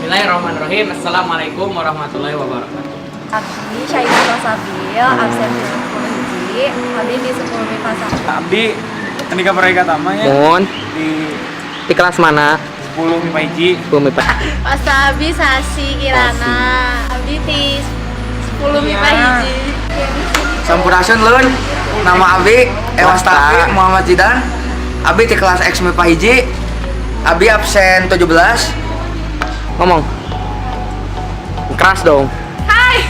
Bismillahirrahmanirrahim. Assalamualaikum warahmatullahi wabarakatuh. Abdi Syaiful Sabil, absen 10 hiji, abdi di 10 MIPA 1. Abdi Andika Prayoga Tama ya. Mun Di di kelas mana? 10 MIPA hiji. 10 MIPA. Wasta abdi Sasi Kirana. Abdi ti 10 MIPA hiji. Sampurasun, lur. Nama Abi Ewastafi Muhammad Zidan. Abi di kelas X MIPA hiji. Abi absen 17. Ngomong. Keras dong. Hai.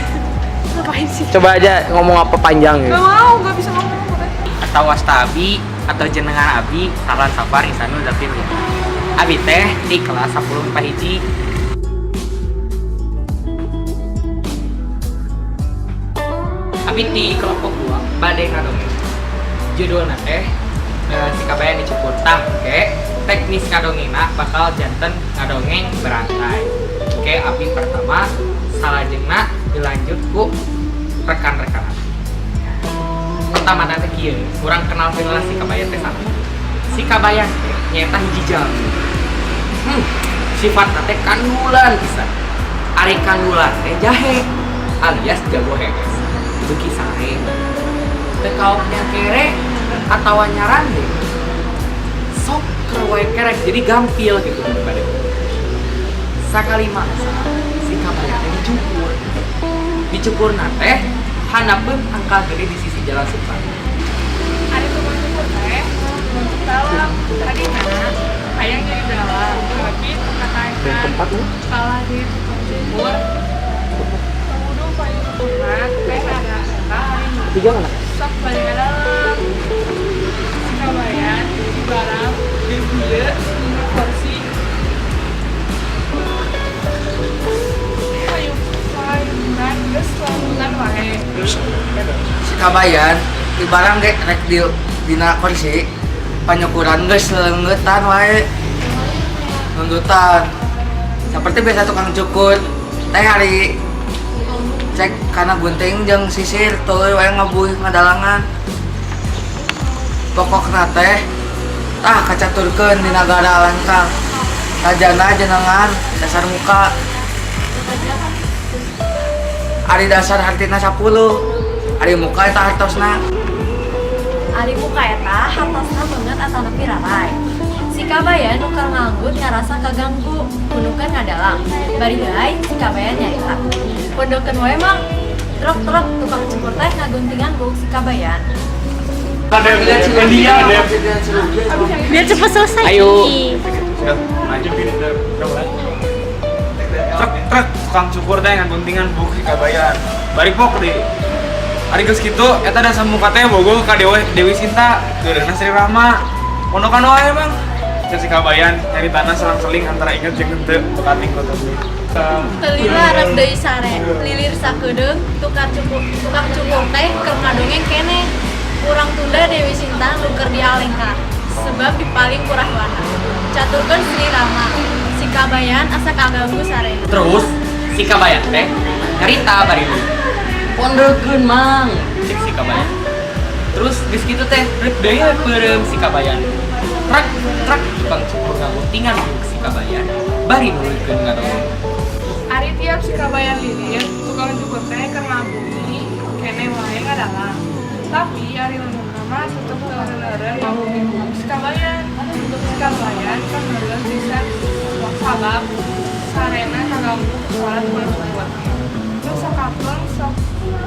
Ngapain sih? Coba aja ngomong apa panjang gitu. Gak mau, gak bisa ngomong pokoknya. Atau wasta abi atau jenengan abi Saran Safar Isanul Zafir. Abi teh di kelas 10 MIPA hiji. Abi di kelompok 2 bade ngadongeng. Judulna teh si kabayan dicukur. Tah oke, teknis ngadongengna bakal janten ngadongeng berantai. Oke, abi pertama, salajengna dilanjut ku rekan-rekan abi. Pertama teh kieu, kurang kenal heula si kabayan teh saha. Si kabayan teh nyaeta hiji jalmi. Sifatna teh kandulan pisan. Ari kandulan teh jahe alias jago hees. Beuki sare. Teu kaoknya kere atawa nyarande. Sok keur wae kerek, jadi gampil gitu pada. Sakali mangsa si kabayan teh dicukur. Dicukurna teh handapeun tangkal gede di sisi jalan Soekarno. Ari tukang cukur teh untuk dalam tadi mana hayang jadi dalang, tapi katakan kalah di tukang cukur. Kemudian paling cukurna teh ada eta ari nu Tiga mana? Sok balik ke dalam. Si kabayan di barang di bieu dina kursi kayu kayuran geus lamunan wae. Si kabayan di barang ge rek di dina kursi panyukuran geus leungeutan wae. Nundutan. Seperti biasa tukang cukur teh hari cek kana gunting jeung sisir tuluy wae ngabuih ngadalangan. Pokokna teh tah kacaturkeun di nagara lengkang. Tajana jenengan dasar muka. Ari dasar hartina 10. Ari muka eta hartosna. Ari muka eta hartosna beungeut atanapi raray. Si kabayan nu keur nganggut ngarasa kaganggu, kunukan ngadalang. Bari heai si kabayan nyarita. "Pondokeun wae, Mang." Truk-truk tukang cukur teh ngaguntingan buuk si kabayan. Biar cepet selesai. Ayo. Truk truk tukang cukur teh ngaguntingan buuk si kabayan. Bari pok deh. Ari geus kitu eta dasar muka teh bogoh ka Dewi Dewi Sinta, geureuna Sri Rama. "Pondokan wae, Bang." Cek si kabayan nyaritana selang-seling antara inget jeung henteu bekating kota. Teu lila rek deui sare, lilir sakedeung tukang cukur teh keur ngadongeng keneh. Urang tunda Dewi Sinta nu keur dialengka sebab dipaling ku Rahwana. Caturkeun Sri Rama. Si kabayan asa kaganggu sare. Terus si kabayan teh nyarita bari lu. "Pondokeun, Mang," cek si kabayan. Terus geus kitu teh rek deui we peureum si kabayan. Truk truk tukang cukur ngaguntingan buuk si kabayan bari nuluykeun ngadongeng. Ari tiap si kabayan lilir, tukang cukur teh keur ngabumi keneh wae ngadalang. Tapi ari lemburna mah tetep teu leureun ngabumi buuk si kabayan. Si kabayan kan leureun pisan sabab sarena kaganggu ku suara tukang cukur. Nu sakapeung sok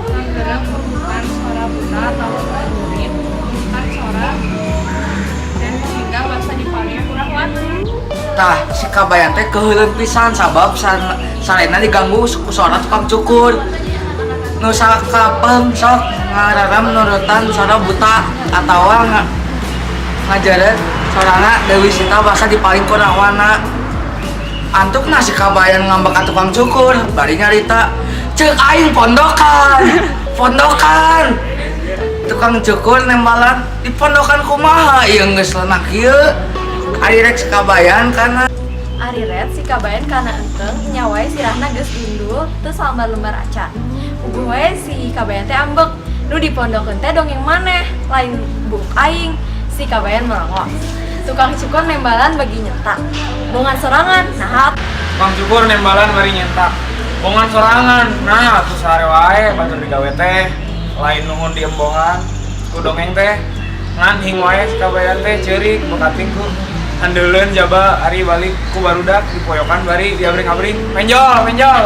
ngagerem nurutan suara buta atawa jurit, nurutan suara Dewi Sinta basa dipaling ku Rahwana. Tah, si kabayan teh keuheuleun pisan sabab sarena diganggu ku suara tukang cukur. Nu sakapeung sok ngararam nurutan suara buta atawa ngajeret sorana Dewi Sinta basa dipaling ku Rahwana. Antukna si kabayan ngambek ka tukang cukur, bari nyarita, "Ceuk aing pondokan. Pondokan." Tukang cukur nembalan, "Dipondokan kumaha ieu geus lenak ieu?" Ari rek si kabayan kana Ari ret si kabayan kana enteng nya wae sirahna geus gundul teu salambar-lembar acan. Puguh wae si kabayan teh ambek. "Nu dipondokeun teh dongeng maneh, lain buuk aing," si kabayan merongos. Tukang cukur nembalan bagi nyentak. "Bongan sorangan, nah." Tukang cukur nembalan bari nyentak. Bongan sorangan. Nah, atuh sare wae batur digawe teh. Lain nuhun diembongan. Ku dongeng teh. Ngan hing wae si Kabayan teh ceurik bekating ku handeuleun jaba ari balik ku barudak dipoyokan bari diabring-abring. Penjol, penjol.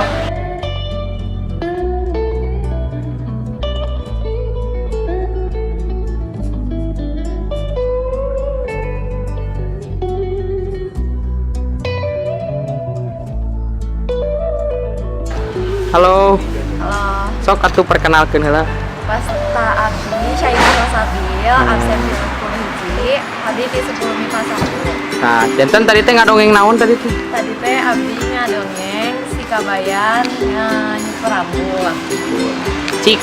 Halo, Halo, sok atuh perkenalkeun heula. Pasta abdi Syaina Rosabil, absen di 10 hiji, abdi di 10 MIPA 1. Nah, janten tadi teh ngadongeng naon tadi teh? Tadi teh abdi ngadongeng si Kabayan nyukur rambut. Cik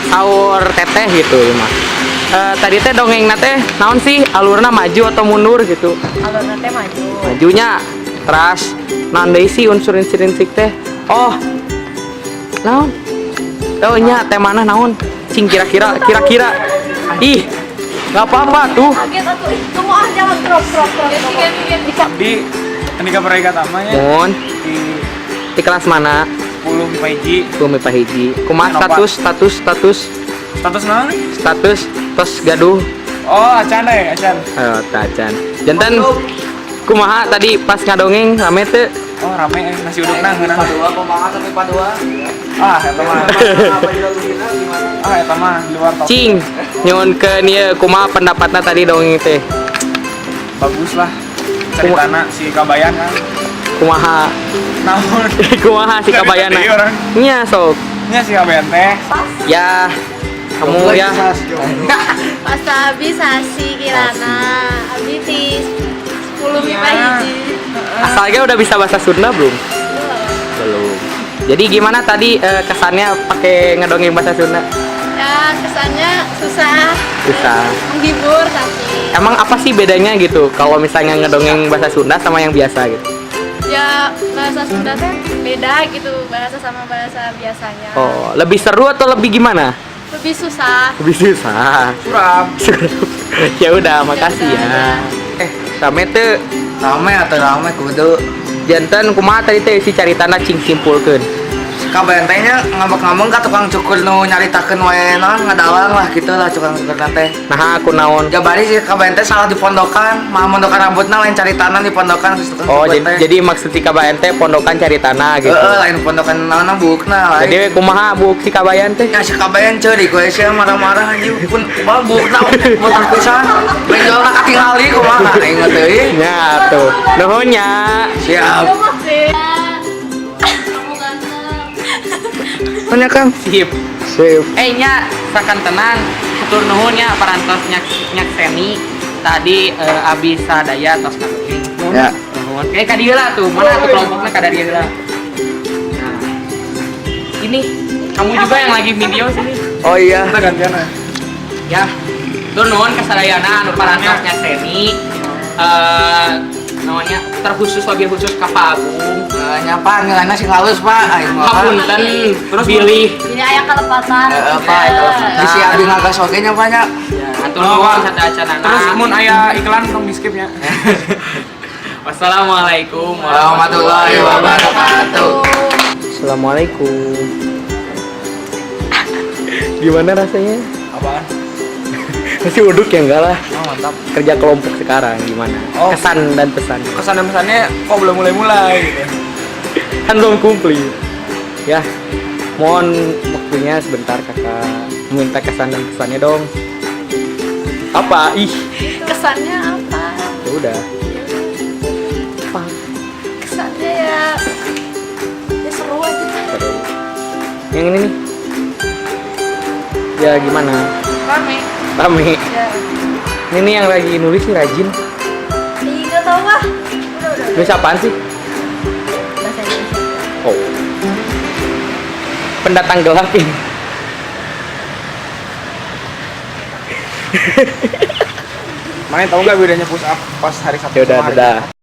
saur teteh gitu ya mah. Tadi teh dongeng teh naon sih alurna maju atau mundur gitu? Alurna teh maju. Majunya teras naon deui sih unsur intrinsik teh? Oh. Naon? Oh nya temana naon? Cing kira-kira kira-kira. Ih, nggak apa-apa tuh. Kaget atuh, ih, tunggu ah jangan drop drop drop. Ganti ganti. Abdi Andika Prayoga nya Mun di di kelas mana? 10 MIPA hiji. Tuh MIPA hiji. Kumaha status status status Status naon nih? Status tos gaduh. Oh, acan deh, acan. Oh, tacan. Janten kumaha tadi pas ngadongeng rame teu? Oh, rame nasi uduk nang ngeunah. Padua kumaha tapi padua. Ah, eta mah. Apa gimana? Ah, eta mah di luar topik. Cing, nyuhunkeun ieu kumaha pendapatna tadi dongeng teh? Bagus lah. Ceritana si Kabayan kan. Kumaha? Naon? Kumaha si Kabayana? Dari orang. Nya sok. Nya si Kabayan teh. Ya, kamu ya. Pasta abdi Sasi Kirana, abdi di 10 MIPA hiji. Asalnya udah bisa bahasa Sunda belum? Belum. Jadi gimana tadi kesannya pakai ngedongeng bahasa Sunda? Ya kesannya susah, Susah. menghibur tapi Emang apa sih bedanya gitu kalau misalnya ngedongeng bahasa Sunda sama yang biasa gitu? Ya bahasa Sunda teh beda gitu bahasa sama bahasa biasanya. Oh, lebih seru atau lebih gimana? Lebih susah. Lebih susah. Suram. Ya udah, makasih ya. Eh, rame teu? Rame atau rame kudu. Janten kumaha tadi teh si caritana cing simpulkeun. Kabayan teh nya ngambek-ngambek ka tukang cukur nu nyaritakeun wae naon ngadalang lah gitu lah tukang cukur teh. Nah, aku naon? Jabari si Kabayan teh salah di pondokan, mah mondokan rambutna lain cari tanah di pondokan si tukang Oh, cukur jadi, teh. jadi maksud si Kabayan teh pondokan cari tanah gitu. Heeh, lain pondokan naonna buukna lain. Jadi kumaha buuk si Kabayan teh? Ya si Kabayan ceurik we sia marah-marah anjing pun kumaha buukna botak pisan. Benjolna katingali kumaha aing mah teuing. Ya tuh. Nuhun nya. Siap. Kamu ganteng. Mana Kang? Sip. Sip. Eh nya sakantenan hatur nuhun nya parantos nyakseni tadi abis sadaya tos ngadongeng. Ya. Nuhun. Kayak ka dieu lah tuh, mana tuh kelompoknya ka dieu lah. Nah. Ini kamu juga yang lagi video sini. Oh iya. Kita gantian ya. Ya. Tuh nuhun kasadayana anu parantos nyakseni. Namanya terkhusus lebih khusus ka Pak Agung. Eh, nyapa nilainya sing halus Pak aing mah. Hapunten Terus bilih. Ini aya kalepatan. Heeh, Pak. Bisi abdi ngagas oge nya Pak nya. Ya, hatur Oh, nuhun Pak. sateuacanana. Terus mun aya iklan tong di skip nya. Wassalamualaikum Warahmatullahi wabarakatuh. Assalamualaikum. Gimana rasanya? Apaan? Nasi uduk ya enggak lah. Oh, mantap. Kerja kelompok sekarang gimana? Oh. Kesan dan pesan. Kesan dan pesannya kok belum mulai-mulai gitu. Kan belum komplit. Ya, mohon waktunya sebentar kakak. Minta kesan dan pesannya dong. Apa? Ih, Kesannya apa? ya udah. Apa? Kesannya ya ya seru aja. Seru. Yang ini nih. Ya gimana? Rame. Rame. Ya. Ini nih yang lagi nulis nih rajin. Ih, nggak tahu ah. Udah. Nulis apaan sih? Bahasa Indonesia. Oh. Pendatang gelap ini. Mana tahu nggak bedanya push up pas hari Sabtu Ya udah, sama hari dadah.